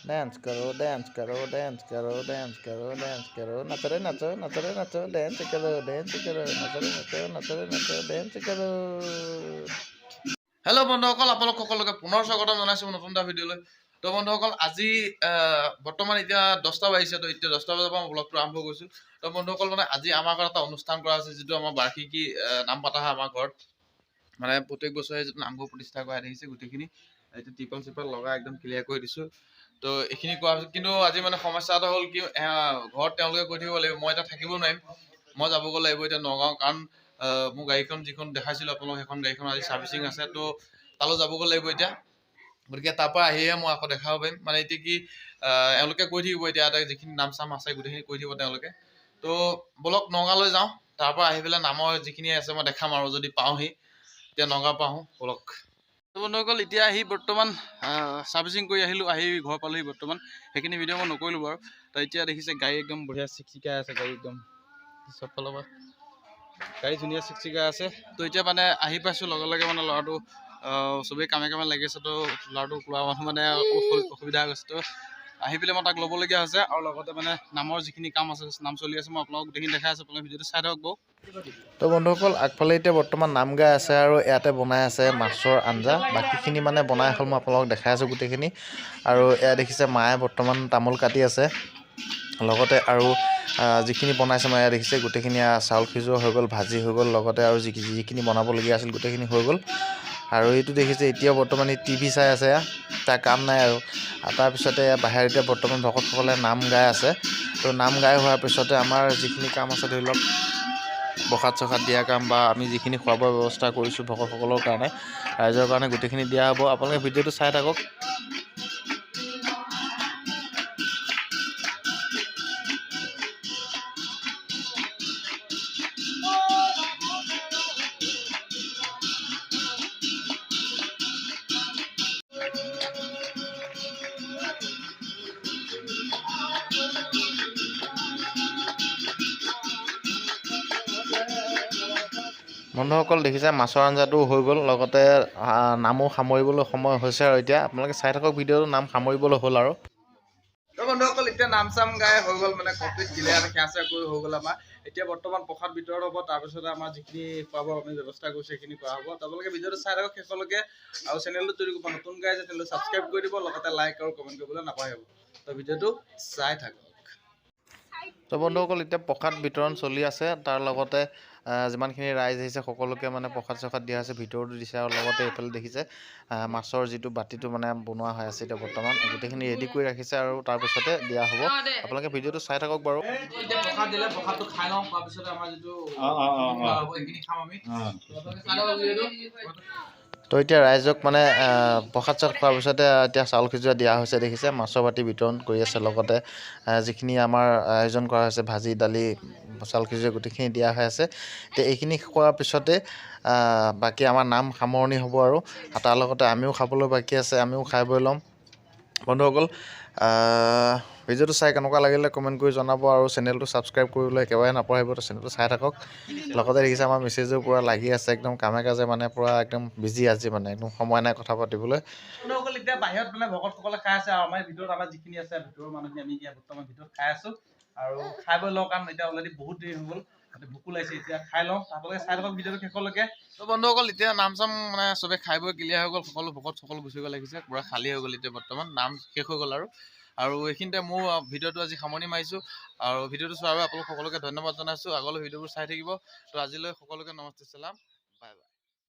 Dance কৰো, dance কৰো, dance কৰো, ডান্স কৰো, ডান্স কৰো, নাচো ৰে নাচো, নাচো ৰে নাচো, ডান্স কৰো, ডান্স কৰো, নাচো ৰে নাচো, নাচো ৰে নাচো, ডান্স কৰো। হেল্ল' বন্ধুসকল, আপোনালোক সকলোকে পুনৰ স্বাগতম জনাইছোঁ নতুন এটা ভিডিঅ'লৈ। তো বন্ধুসকল, আজি বৰ্তমান এতিয়া 10টা বাজিছে। তো এতিয়া 10টা বজাৰ পৰা মই ব্লগটো আৰম্ভ কৰিছোঁ। তো বন্ধুসকল, মানে আজি আমাৰ ঘৰত এটা অনুষ্ঠান কৰা হৈছে, যিটো আমাৰ বাৰ্ষিকী নাম পতা হয় আমাৰ ঘৰত। মানে প্ৰত্যেক বছৰে যিটো নামঘৰ প্ৰতিষ্ঠা কৰা দেখিছে, গোটেইখিনি এতিয়া ত্ৰিপাল চিপাল লগাই একদম ক্লিয়াৰ কৰি দিছোঁ। তো এইখিনি কোৱাৰ পিছত কিন্তু আজি মানে সমস্যা এটা হ'ল কি, ঘৰত তেওঁলোকে কৈ থাকিব লাগিব, মই এতিয়া থাকিব নোৱাৰিম, মই যাবগৈ লাগিব এতিয়া নগাঁও। কাৰণ মোৰ গাড়ীখন যিখন দেখাইছিলোঁ আপোনালোক, সেইখন গাড়ীখন আজি ছাৰ্ভিচিং আছে, তো তালৈ যাবগৈ লাগিব এতিয়া। গতিকে তাৰপৰা আহিহে মই আকৌ দেখাব পাৰিম। মানে এতিয়া কি, এওঁলোকে কৈ থাকিব এতিয়া, এটা যিখিনি নাম চাম আছে গোটেইখিনি কৈ থাকিব তেওঁলোকে। তো ব'লক নগাঁৱলৈ যাওঁ, তাৰপৰা আহি পেলাই নামৰ যিখিনি আছে মই দেখাম আৰু যদি পাওঁহি। এতিয়া নগাঁও পাওঁ ব'লক। তো বন্ধুসকল, এতিয়া আহি বৰ্তমান ছাৰ্ভিচিং কৰি আহিলোঁ, আহি ঘৰ পালোহি বৰ্তমান। সেইখিনি ভিডিঅ' মই নকৰিলোঁ বাৰু। তো এতিয়া দেখিছে গাড়ী একদম বঢ়িয়া চিকচিকাই আছে, গাড়ী একদম চব ফালৰ পৰা গাড়ী ধুনীয়া চিকচিকাই আছে। তো এতিয়া মানে আহি পাইছোঁ, লগে লগে মানে ল'ৰাটো চবেই কামে কামে লাগি আছে। তো ল'ৰাটো লোৱা মানুহ মানে অসুবিধা হৈ গৈছে, তো আহি পেলাই মই তাক ল'বলগীয়া হৈছে। আৰু লগতে মানে নামৰ যিখিনি কাম আছে, নাম চলি আছে, মই আপোনালোকক গোটেইখিনি দেখাই আছোঁ, আপোনালোকে ভিডিঅ'টো চাই থাকক বাৰু। তো বন্ধুসকল, আগফালে এতিয়া বৰ্তমান নাম গাই আছে আৰু ইয়াতে বনাই আছে মাছৰ আঞ্জা। বাকীখিনি মানে বনাই হ'ল, মই আপোনালোকক দেখাই আছোঁ গোটেইখিনি। আৰু এয়া দেখিছে মায়ে বৰ্তমান তামোল কাটি আছে, লগতে আৰু যিখিনি বনাইছে মই এয়া দেখিছে গোটেইখিনি চাউল সিজোৱা হৈ গ'ল, ভাজি হৈ গ'ল, লগতে আৰু যিখিনি বনাবলগীয়া আছিল গোটেইখিনি হৈ গ'ল। আৰু এইটো দেখিছে এতিয়া বৰ্তমান এই টিভি চাই আছে, এয়া তাৰ কাম নাই আৰু। তাৰপিছতে বাহিৰত এতিয়া বৰ্তমান ভকতসকলে নাম গাই আছে। তো নাম গাই হোৱাৰ পিছতে আমাৰ যিখিনি কাম আছে, ধৰি লওক প্ৰসাদ চসাদ দিয়া কাম বা আমি যিখিনি খোৱা বোৱাৰ ব্যৱস্থা কৰিছোঁ ভকতসকলৰ কাৰণে, ৰাইজৰ কাৰণে, গোটেইখিনি দিয়া হ'ব। আপোনালোকে ভিডিঅ'টো চাই থাকক। বন্ধুসকল, দেখিছে মাছৰ আঞ্জাটো হৈ গ'ল, লগতে নামো সামৰিবলৈ সময় হৈছে আৰু এতিয়া আপোনালোকে চাই থাকক ভিডিঅ'টো, নাম সামৰিবলৈ হ'ল আৰু। তো বন্ধুসকল, এতিয়া নাম চাম গাই হৈ গ'ল, মানে কমপ্লিট ক্লিয়াৰ সেৱা চেৱা কৰি হৈ গ'ল আমাৰ। এতিয়া বৰ্তমান প্ৰসাদ বিতৰণ হ'ব, তাৰপিছতে আমাৰ যিখিনি খোৱা বোৱা আমি ব্যৱস্থা কৰিছোঁ সেইখিনি কৰা হ'ব। আপোনালোকে ভিডিঅ'টো চাই থাকক শেষলৈকে, আৰু চেনেলটো যদি কোনোবা নতুন গাই আছে চেনেলটো ছাবস্ক্ৰাইব কৰি দিব, লগতে লাইক আৰু কমেণ্ট কৰিবলৈ নাপাহৰিব। তো ভিডিঅ'টো চাই থাকক। তো বন্ধুসকল, এতিয়া প্ৰসাদ বিতৰণ চলি আছে, তাৰ লগতে যিমানখিনি ৰাইজ আহিছে সকলোকে মানে প্ৰসাদ চসাদ দিয়া হৈছে, ভিতৰতো দিছে। আৰু লগতে এইফালে দেখিছে মাছৰ যিটো বাতিটো মানে বনোৱা হৈ আছে এতিয়া বৰ্তমান, গোটেইখিনি ৰেডি কৰি ৰাখিছে আৰু তাৰপিছতে দিয়া হ'ব। আপোনালোকে ভিডিঅ'টো চাই থাকক বাৰু। এতিয়া প্ৰসাদ দিলে, প্ৰসাদটো খাই লওঁ, তাৰপিছতে আমাৰ যিটো হ'ব সেইখিনি খাম আমি। আপোনালোকে চাই থাকক ভিডিঅ'টো। তো এতিয়া ৰাইজক মানে প্ৰসাদ চসাদ খোৱাৰ পিছতে এতিয়া চাউল সিজোৱা দিয়া হৈছে, দেখিছে মাছৰ বাতি বিতৰণ কৰি আছে, লগতে যিখিনি আমাৰ আয়োজন কৰা হৈছে ভাজি দালি চাউল সিজোৱা গোটেইখিনি দিয়া হৈ আছে। এতিয়া এইখিনি খোৱাৰ পিছতে বাকী আমাৰ নাম সামৰণি হ'ব আৰু তাৰ লগতে আমিও খাবলৈ বাকী আছে, আমিও খাই বৈ ল'ম। বন্ধুসকল, ভিডিঅ'টো চাই কেনেকুৱা লাগিলে কমেণ্ট কৰি জনাব আৰু চেনেলটো ছাবস্ক্ৰাইব কৰিবলৈ একেবাৰে নাপাহৰিব। তো চেনেলটো চাই থাকক। লগতে দেখিছে আমাৰ মেছেজো পূৰা লাগি আছে, একদম কামে কাজে মানে পূৰা একদম বিজি আজি, মানে একদম সময় নাই কথা পাতিবলৈ। বন্ধুসকল, এতিয়া বাহিৰত মানে ভকতসকলে খাই আছে আৰু আমাৰ ভিতৰত আমাৰ যিখিনি আছে ভিতৰৰ মানুহখিনি আমি এতিয়া বৰ্তমান ভিতৰত খাই আছো আৰু খাই বৈ লওঁ, কাৰণ এতিয়া অলৰেডি বহুত দেৰি হৈ গ'ল, ভোকো লাগিছে, এতিয়া খাই লওঁ। আপোনালোকে চাই থাকক ভিডিঅ'টো শেষলৈকে। তো বন্ধুসকল, এতিয়া নাম চাম মানে চবে খাই বৈ ক্লিয়াৰ হৈ গ'ল, সকলো ভকত সকলো গুচি গ'ল, লাগিছে পূৰা খালী হৈ গ'ল এতিয়া বৰ্তমান, নাম শেষ হৈ গ'ল আৰু। আৰু এইখিনিতে মোৰ ভিডিঅ'টো আজি সামৰণি মাৰিছোঁ আৰু ভিডিঅ'টো চোৱাৰ বাবে আপোনালোক সকলোকে ধন্যবাদ জনাইছোঁ। আগলৈ ভিডিঅ'বোৰ চাই থাকিব। তো আজিলৈ সকলোকে নমস্তে, চেলাম, বাই বাই।